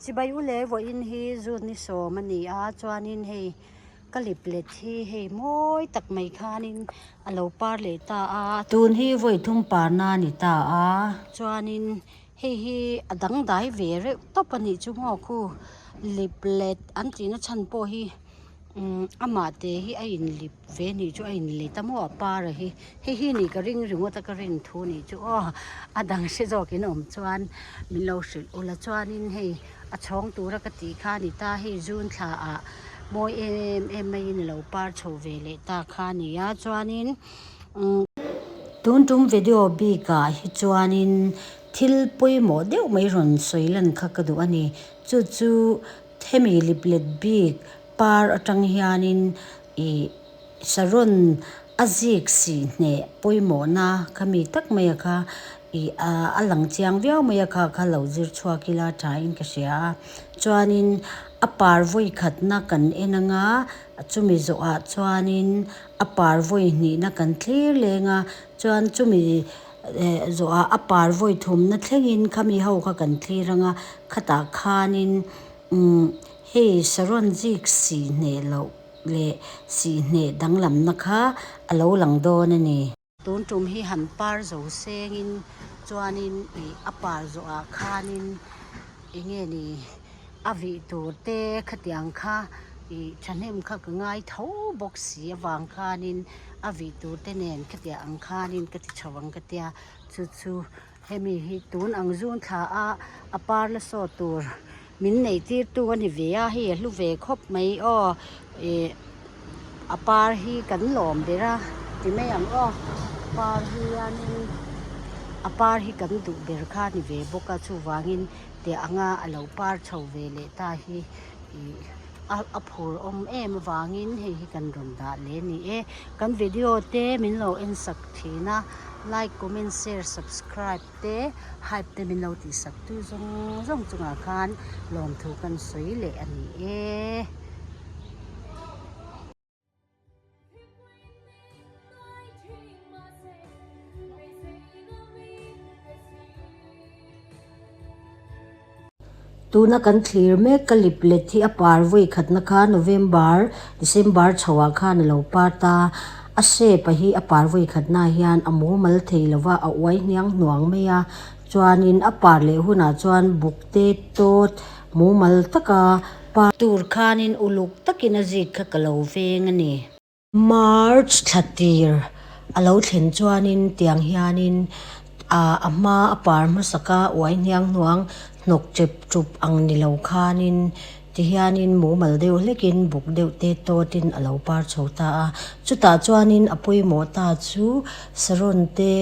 Chibai u leh vawiin hi zut ni sawm a ni a chuanin hei ka lip let hi hei mawi tak mai khanin a lo par leh ta a. Tun hi vawi thum parna a ni ta a chuanin hei hi a dangdai ve reuh tawp a nih chu maw khu lip let an tihna chhan pawh hi. Umm amah te hi a inlip ve nih chu a inlet a maw a par a hi hei hi nih ka ring ringawt a ka rin thu nih chu aw a dang hre zawk in awm chuan min lo hrilh ula chuanin hei a chhawng tura ka tih kha a ni ta hei june thla ah mawi em em maiin a lo par chho ve leh ta kha a ni a chuanin umm tun tum video bik ah hi chuanin thil pawimawh deuh mai rawn sawi lan kha ka duh a ni chu chu. Hemi liplet bik par atang hianin ih saron a zik sih hneh pawimawhna kha mi tak mai a kha ih a lang chiang viau mai a kha kha lo zir chhuak ila thain ka hria a. Chuanin a par vawi khatna kan en anga chumi zawhah chuanin a par vawi hnihna kan thlir leng a chuan chumi eh zawhah a par vawi thumna thlengin khami ho kha kan thlir anga khatah khanin umm hei saron zik si hneh loh leh si hneh danglamna kha a lo lang dawn a ni. Tun tum hi han par zo sengin chuanin ih a par zawhah khanin eng nge ni a vih tur te khatiang kha ih thahnem kha ka ngai tho bawk si avang khanin a vih tur te nen khatiang ang khanin ka ti chho ang ka tia chu chu Hemi hi tun ang zun thla a a par la saw tur min neih tir tu a ni ve a hei a hlu ve khawp mai aw ih a par hi kan lawm ber a ti mai ang aw par hianin a par hi kan duh ber kha a ni ve bawk a chuvangin tih anga a lo par chho ve leh ta hi ih a a phur awm em avangin hei hi kan rawn dah leh a ni e kan video te min lo en sak thin a like comment share subscribe te hype te min lo tih sak tu zawng zawng chungah khan lawmthu kan sawi leh a ni e. Tuna kan thlir mek ka lip let hi a par vawi khatna kha November, December chhoah khan a lo par ta. A shape a hi a par vawi khatna hian a mumal thei lo va, a uai hniang hnuang mai a. Chuanin a par leh hunah chuan buk te tawt mumal taka par tur khanin uluk takin a zik kha ka lo veng a ni. March thla tir a lo thlen chuanin tiang hianin ah a hma a par hmasak a uai hniang hnuang hnawk chep chup ang ni lo khanin ti hianin mumal deuh hlekin buk deuh te tawtin a lo par chho ta a. Chutah chuanin a pawimawh ta chu saron te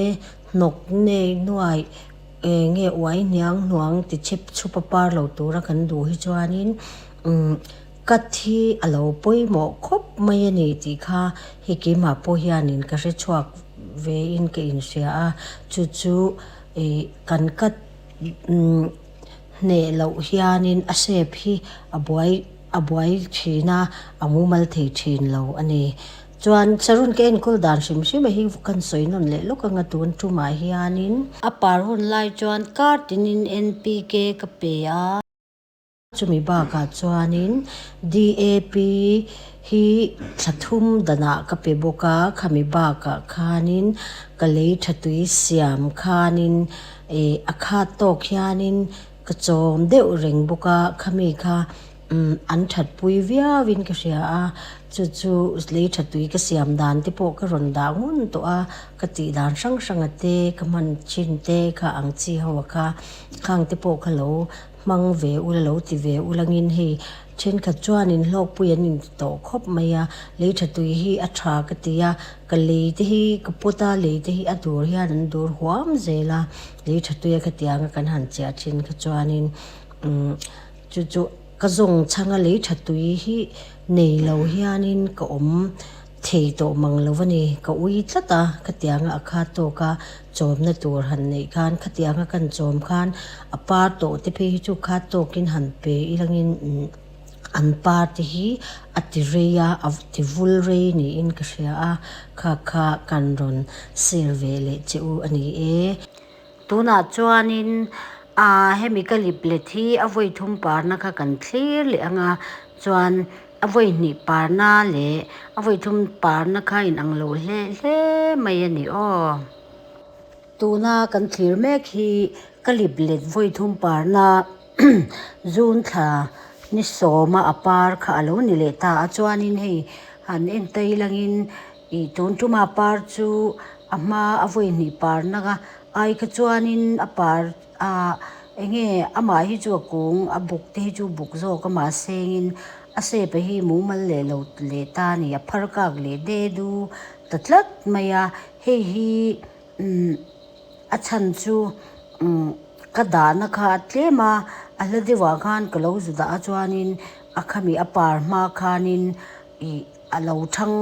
hnawk nei nuaih eng nge uai hniang hnuang ti chep chhup a par lo tura kan duh hi chuanin umm Ka thi a lo pawimawh khawp mai a ni tih kha hei keimah pawh hianin ka hre chhuak vein ka inhria a, chu chu ih kan cut hneh loh hianin a shape hi a buai a buai thin a, a mumal thei thin lo a ni. Chuan Sarun ka enkawl dan hrim hrim a hi kan sawi nawn leh lawk anga tun tumah hianin. A par hun lai chuan kar tinin NPK ka pe a. Chumi bakah chuanin DAP hi thla thum danah ka pe bawk a, khami bakah khanin ka lei tha tui siam khanin ih a khat tawk hianin ka chawm deuh reng bawk a, khami kha umm an that pui viauin ka hria a, chu chu lei tha tui ka siam dan te pawh ka rawn dah ngun tawh a, ka tih dan hrang hrang a te ka hman thin te kha ang chi ho a kha khang te pawh kha lo Hmang ve ula lo ti ve ulangin hei thenkhat chuanin hlawkpui an inti tawh khawp mai a, lei tha tui hi a tha ka ti a, ka lei te hi ka pawt a, lei te hi a dur hian an dur huam zel a, lei tha tui a khatianga kan han chiah thin kha chuanin umm chu chu ka zawng chhang a lei tha tui hi nei lo hianin ka awm. Thei tawh mang lo a ni, ka ui tlat a, khatianga a khat tawk a, chawmna tur han neih khan khatianga kan chawm khan a par tawh te phei hi chu khat tawkin han pe ilangin an par te hi a ti rei a, a ti vul rei niin ka hria a, kha kha kan rawn share ve leh che u a ni e. Tunah chuanin Aa hemi ka lip let hi a vawi thum parna kha kan thlir leh ang a chuan a vawi hnih parna leh a vawi thum parna kha a inang lo hle hle mai a ni aw. Tuna kan thlir mek hi ka lip let vawi thum parna June thla ni sawma a par kha a lo ni leh ta a chuanin hei han en ta ilangin ih tun tuma par chu a hma a vawi hnih parna kha ai kha chuanin a par ah eng nge amah hi chu a kung a buk te hi chu buk zawk a mahse engin a shape hi mumal leh lo leh ta a ni a phar kak leh de du ta tlat mai a hei hi umm a chhan chu umm ka dahna kha a tlem a a hla deuhah khan ka lo zu dah a chuanin a khami a par hma khanin ih a lo thang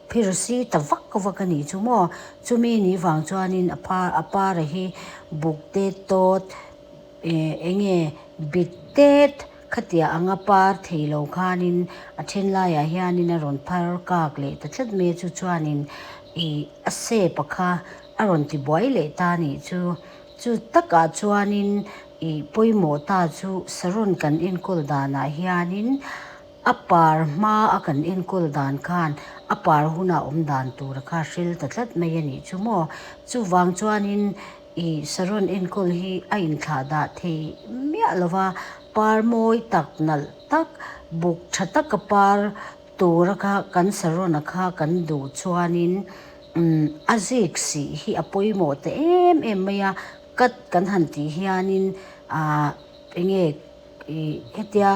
phir si ta vak vak a nih chu maw chumi nih vang chuanin a phar a para hi buk te tawt eh eng nge bit tet khatiah anga par thei lo khanin a then laiah hianin a rawn phar kak leh ta tlat mai a chu chuanin ih a shape a kha a rawn ti buai leh ta a nih chu chu takah chuanin ih pawimawh ta chu saron kan enkawl danah hianin. A par hma a kan enkawl dan khan a par huna awm dan tura kha hril ta tlat mai a nih chu maw. Chuvang chuanin ih saron enkawl hi a inthlah dah thei miah lo va, par mawi tak nalh tak buk tha taka par tura kha kan saron a kha kan duh chuanin umm a zik sih hi a pawimawh ta em em mai a, cut kan han tih hianin ah eng nge. Ih hetia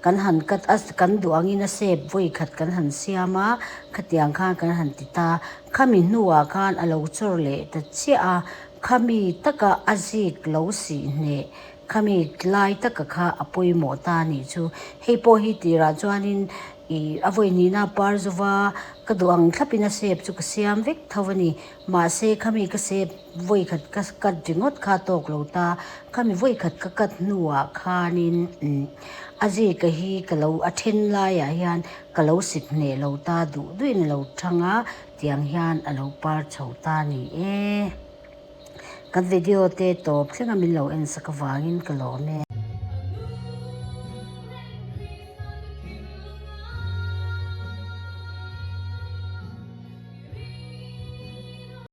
kan han cut a kan duh angin a shape vawi khat kan han siam a khatiang khan kan han ti ta khami hnuah khan a lo chawr leh ta chiah a khami taka a zik lo sih hneh khami lai taka kha a pawimawh ta a nih chu hei pawh hi tirah chuanin ih a vawi hnihna par zova ka duh ang thlapin a shape chu ka siam vek tho a ni mahse khami ka shape vawi khat ka cut ringawt kha a tawk lo ta Khami vawikhat ka cut hnuah khanin a zika hi ka lo a then laiah hian ka lo sik hneh lo ta duh duhin a lo thang a tiang hian a lo par chho ta a ni e. Kan video te tawp thlenga min lo en sak avangin ka lawm e.